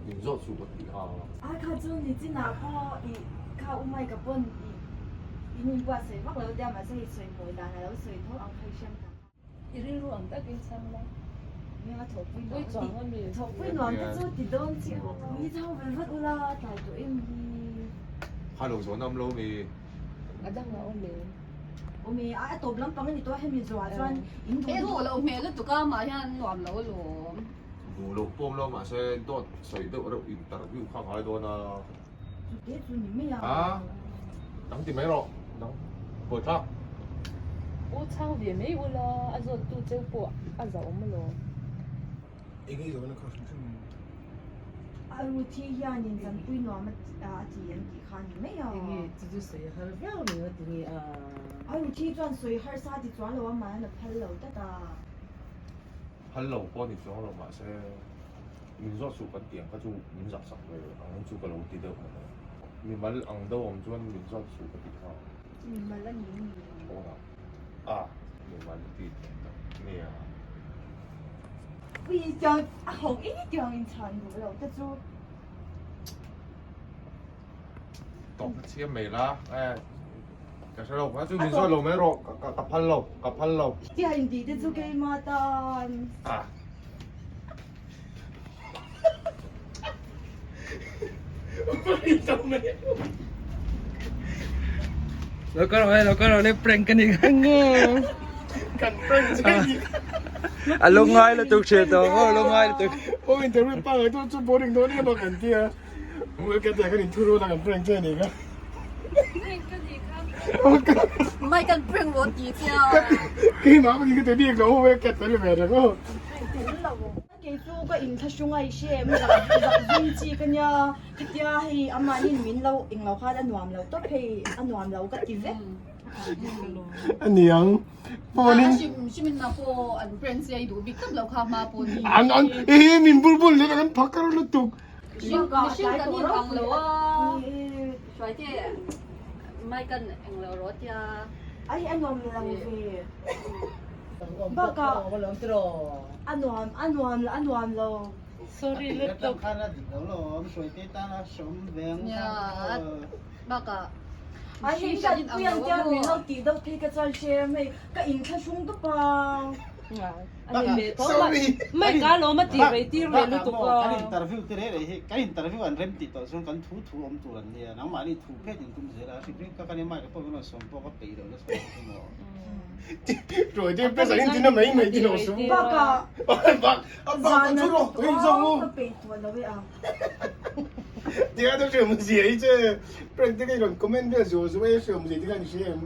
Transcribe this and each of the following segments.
Min zawt suh ka ti a. A kha chu nichinah pawh i kha u Mike-a pawn i in inbuatsaih vak lo tia mahse i sawi mawi dan a lo sawi tho ang kha i hriam tak a. I rilru ang takin chhang la. Nia thawhpui nuam a ti. Thawhpui nuam te chu ti dawn chi a. Ni chho ve vat ula tlai tawh em hi. Kha lo zawn awm lo mi. A dang a awm em? Awm e, a tawp lampang a ni tawh a hemi zawhah chuan in duh duh. Duh loh hmel lutuk a mah hian nuam lo alawm. Duh loh pawm lo mahse dawt sawi deuh reuh interview kha ngai dawn a. Chute chu ni mai a. A, dang ti mai rawh, dang buai thlak. U chhang ve mai ula, a zawt tu cheu pawh a za awm alawm. Eng nge zawhna kha hrim hrim ang? A Ruthi hianin zanpui nuam a ti an tih kha a ni mai a. Eng nge chu chu sawi har viau ni a ti nge a? A Ruthi chuan sawi harsa ti chuan lo a mahni a phal lo tlat a. Phal lo pawh ni chuang lo mahse min zawt suh kan tih ang kha chu min zah sak ve ang chu ka lo ti deuh mai. Mimal ang deuh awm chuan min zawt suh ka tih kha. Mimal a ni mi? Chhawna a mimal ti tak nia. Ui tiang a ho i tiang in chhan duh lo te chu. Tawp na chiam mai la e ka hre lo kha chu min zawt lo mai rawh ka ka phal lo ka phal lo. Tia in tih te chu keima tan. Ah. Lo kal rawh e lo kal rawh le prank ka ni kha. Nge. Kan prank che ni. A lo ngai lutuk hriat tawh maw a lo ngai lutuk. Aw interview pangai chu chu boring dawn em a kan tia. Ka tia kan inthu rual a kan prank che ni kha. Prank ka ni kha. Mai kan prank lo ti che a. Keimah pawhin ka ti bik lo e ka tel ve reng aw. Kei chu ka inthlahrung a i hre em zak zak zung chi ka nia khatia hei amahnin min lo englo khan a nuam lo tawp hei a nuam lo ka ti vek. A niang phone in. Hrim hrim in na pawh an prank che i duh bik tawp lo kha hma pawh ni. An an e min bul bul leh kan phakar lutuk. Mihring kan in ang lo a. Hruai te mai kan englo rawh tia. Ai a nuam lo ve. Bakah a nuam a nuam a nuam lo. Sorry lutuk. Bakah Ai hei kan pui ang tia min lo tih deuh phei ka chuan hre em hei ka inthlahrung tawp a. Sorry. Mai ka lawm a tih rei tir ve lutuk a. Kan interview te reh reh hi kan interview an rem tih tawh chuan kan thu thu awm tur an nia nangmahni thu phet in tum zel a hrim hrim ka kan email ka pawh rawn sawm pawh ka peih loh nasa lutuk emaw. Ruai te pesa in tina mai mai ti lo su. Baka Bak a bak a chu ro in zawng u. Ka peih tawh lo e a. Tia to hriam zia hi che prank te ka i rawn comment vel zuau zuau e hriam zia te khan i hria em.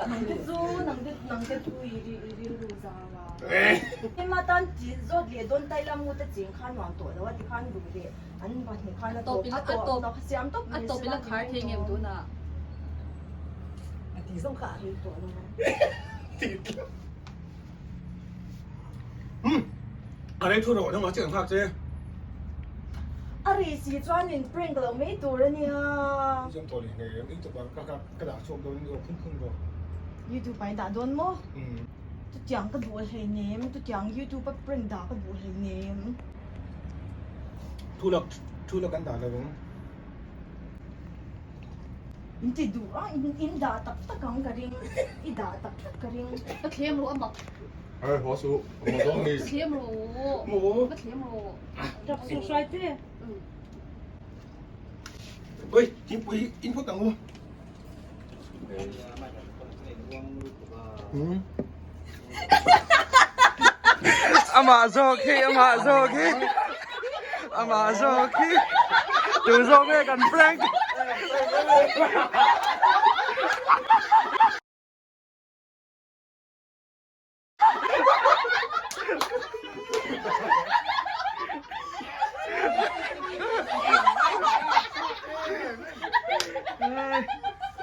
Nang te chu nang te nang te chu i i rilru zau a. Ema tan chi zawt leh dawn tai lam ngut a cheng kha nuam tawh lo a ti khan duh leh an pahnih khan a tawp a tawp a siam tawp a tawp ila khar thei ngem tunah. A ti zawng kha a ril tawh lo a. Umm a rei thu rawh nangmah chiah ang nghak che. A ri si chuan in prank lo mai tur a nia. Zam tawh leh hle em youtube ah ka ka dah chhuak dawn emaw phun phun rawh. Youtube ah i dah dawn maw? Umm. Chutiang ka duh hleinem chutiang youtube a prank dah ka duh hleinem. Thu lak thu lak kan dah lo ang. In ti duh a, in dah tak tak ang ka ring, i dah tak tak ka ring. Ka thlem rawh a mak. Ai haw suh, a maw dawn ni. Ka thlem rawh. Maw. Ka thlem rawh. Tap suh hruai te. Oi, thingpui in phawt ang u. Hmm. Amah zawk hi, amah zawk hi. Amah zawk hi. Tu zawk nge kan prank.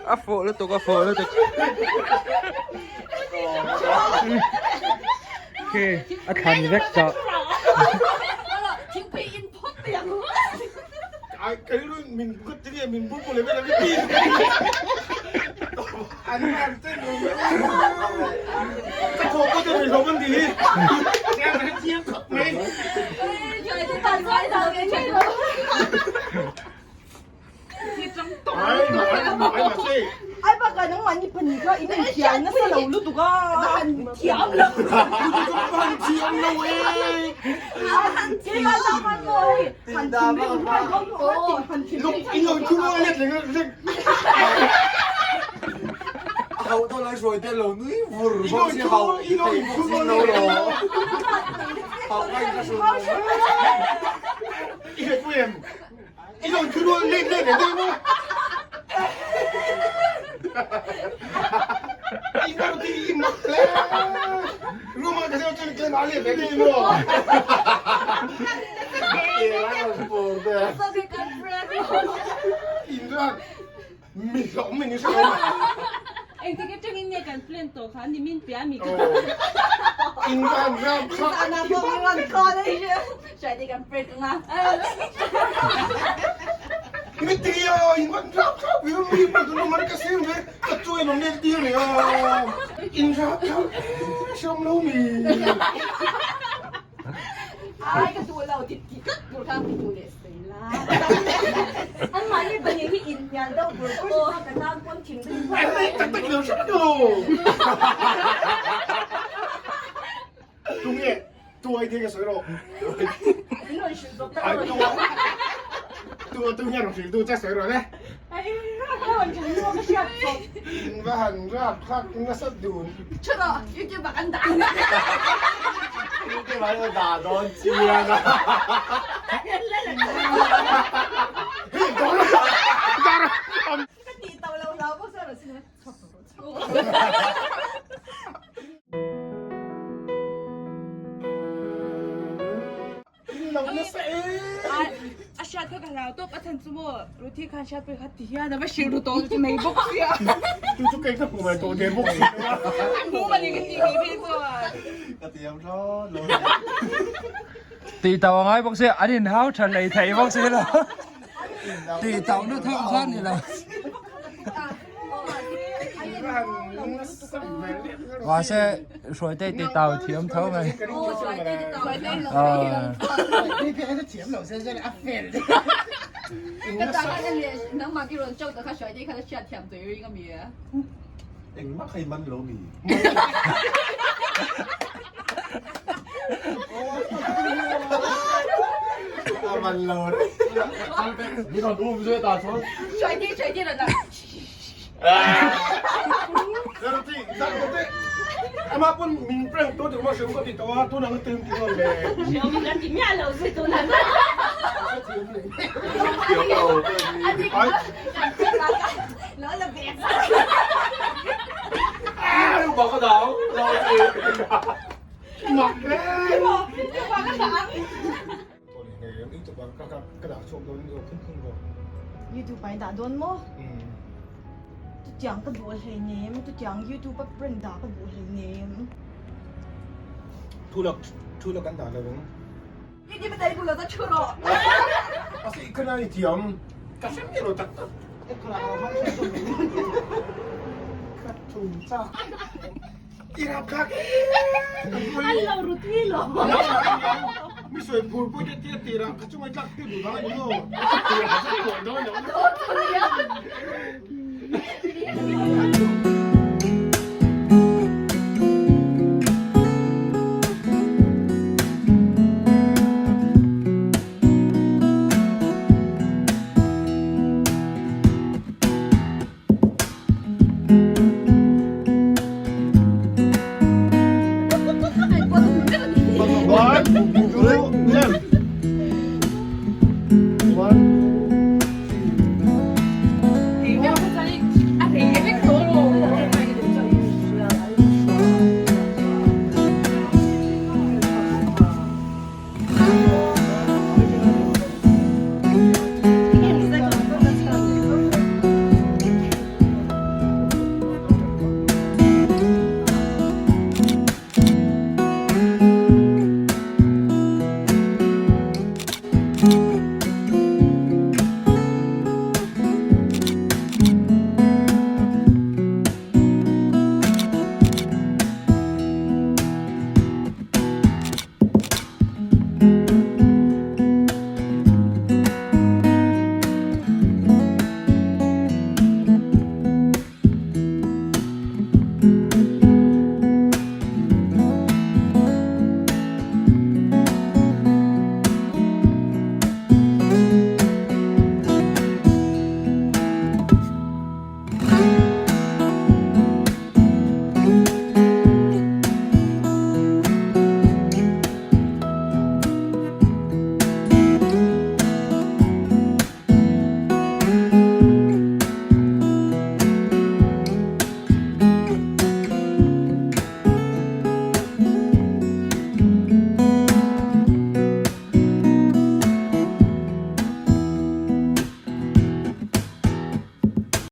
A fawh lutuk, a fawh lutuk. Okay, a thlan vek tawh. Thingpui in phawt mai ang. Ai, kai lu min gut te nge min bul bul vel ang ti. An an te nu. Ka thaw pawh te ri lo an ti hi. Chiang chiang khawp mai. Ai baka nang mani pani kha in in thiam nasa lo lutuk a. Han thiam lo. Han thiam lo e. Keimah ta khan maw hei han thinrim khan han thinrim In lo thu lo let leng lek. Hau to lai hruai te lo nui vur bawk si hau thei bawk si lo lo. Hau ngai ka hru lo. I hre pui em? I lo thu lo let let leh deuh maw? I lo ti i mak hle. Room ah ka zeu chuan tlem a let leh deuh maw? In chuan mi hlawm in i hre lo. Engtik atangin nge kan plan tawh kha ni min piah mi ka. In van ram kha. Ana pawh rawn call a hre kan prank anga. Mi ti a in van ram kha mi mi ma tu mar ka sim ve ka chu en ne ti ne a. In ram kha som lo mi. Ai ka duh lo ti ti tlat tur kha ka duh leh sei la. An mahni pahnih hi inhnial deuh bur bur si kha ka tan pawn thinrim Ai tak tak lo hre lo. Tunge tuai te ka sawi rawh. In rawn hrilh zawk ta Ai tua tua tu hian rawn hrilh tu che sawi rawh le. Ai ka rawn hrilh nu ka hriat tawh. In va han rap thlak nasa dun. Thu rawh YouTube ah kan dah. YouTube ah kan dah dawn chiang a. Hei dah rawh dah rawh. Ka tih tawh lo hlau bawk chuan rawn sin chhuak tawh rawh chhuak. A hriat kha ka hlau tawp a chhan chu maw Ruthi khan hriat pawh kha ti hian a va hrilh ru tawh chu mai bawk sia. Chu chu kei ka hmu mai tawh der bawk sia. A hmu mani ka tih ngei phei chuan. Ka tiam thlawt lo. Tih tauh a ngai bawk sia an inhau tha hlei thei bawk si lo. Tih tauhna theuh kha a ni lo. Mahse Hruaitei ti tau thiam tho mai. Engmah kha i man lo mi. A man lo reng. Min rawn um zui ta chuan. Ama pun min prank tu tu ma hriam ka ti tawh a tunah ka tim ti ngam le. Hriam kan ti miah lo zui tunah. Thiam lo. Bảo có đảo rồi thì Mak hle. Ka dah chhuak dawn zawk phung phung rawh. YouTube ah i dah dawn maw? Chutiang ka duh hleinem, chutiang YouTube a prank dah ka duh hleinem. Thu lak thu lak an dah lo ang. YouTube a dah i duh lo ta thu rawh. A si khana i thiam. Ka hre miah lo tak tak. Ka thum chak. I rap thlak An lo ru tui lo. Mi sawi phur pui te tia tirah kha chunga tlak tir duh dang a ni maw? Tirah kha chu pawh dawn lo.